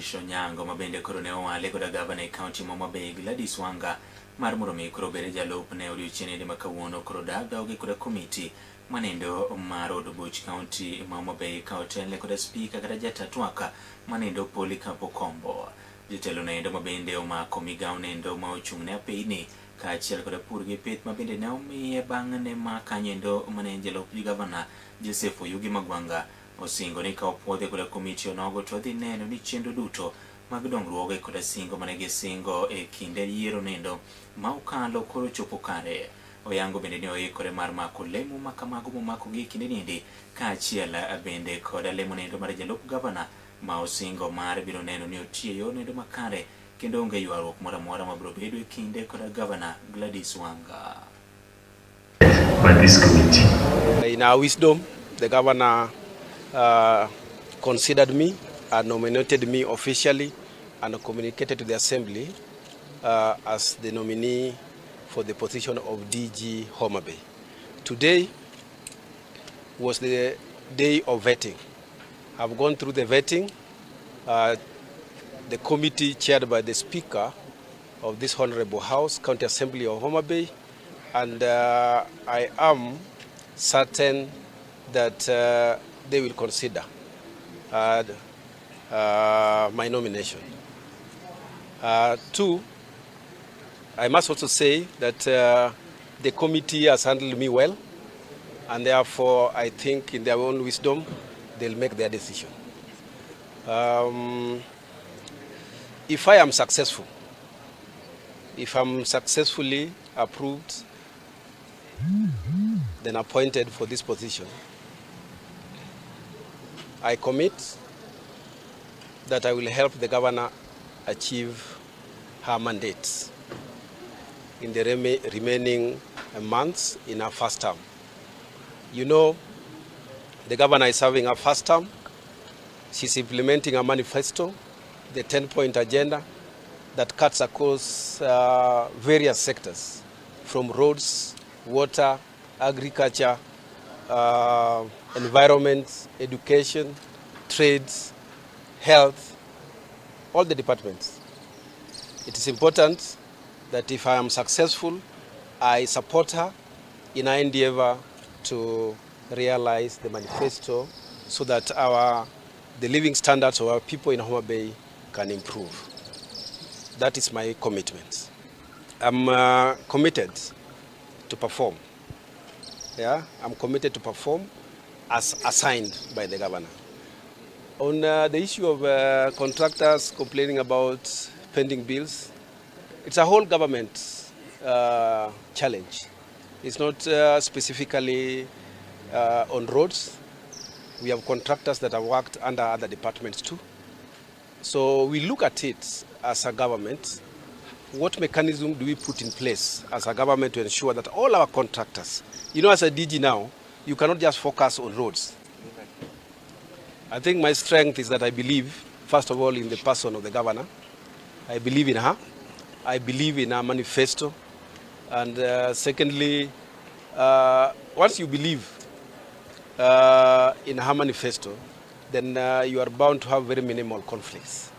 Matish Onyango, ma bende koro ne owale koda gavana e kaunti ma Homa Bay Gladys Wanga mar mondo mi koro obed jalupne odiochieng' ma kawuono, koro dak dhoge koda komiti manendo mar od buch kaunti ma Homa Bay ka otelne koda spika kata jata twak manendo Polycarp Okombo. Jotelo noendo ma bende omako migawo nendo ma ochung' ne apeyni kaachiel koda pur gi pith, ma bende ne omiye bang' ne ma kanyoendo mane en jalup gavana Joseph Oyugi Magwanga, osingo ni ka opuodhe koda komiti onogo to odhi neno ni chenro duto mag dongruoge koda singo mane gisingo e kinde yiero nendo ma okalo koro chopo kare. Oyango bende ni oikore mar mako lemo ma kamago momako gi e kinde niendi, kaachiel bende koda lemo nendo mar jalup gavana ma osingo mar biro neno ni otiyo e yor nendo makare kendo onge ywaruok moro amora mabiro bedo e kinde koda gavana Gladys Wanga. By this committee. In our wisdom, the governor considered me and nominated me officially and communicated to the assembly as the nominee for the position of DG Homa Bay. Today was the day of vetting. I've gone through the vetting. The committee chaired by the Speaker of this Honorable House, County Assembly of Homa Bay, and I am certain that they will consider my nomination. Two, I must also say that the committee has handled me well, and therefore I think in their own wisdom they'll make their decision. If I am successful, if I'm successfully approved, then appointed for this position, I commit that I will help the governor achieve her mandate in the remaining months in her first term. The governor is serving her first term. She's implementing a manifesto, the 10-point agenda that cuts across various sectors, from roads, water, agriculture, environment, education, trades, health, all the departments. It is important that if I am successful, I support her in her endeavor to realize the manifesto so that the living standards of our people in Homa Bay can improve. That is my commitment. I'm committed to perform. Yeah, I'm committed to perform as assigned by the governor. On the issue of contractors complaining about pending bills, it's a whole government challenge. It's not specifically on roads. We have contractors that have worked under other departments too. So we look at it as a government. What mechanism do we put in place as a government to ensure that all our contractors, as a DG now, you cannot just focus on roads. I think my strength is that I believe, first of all, in the person of the governor. I believe in her. I believe in her manifesto. And secondly, once you believe in her manifesto, then you are bound to have very minimal conflicts.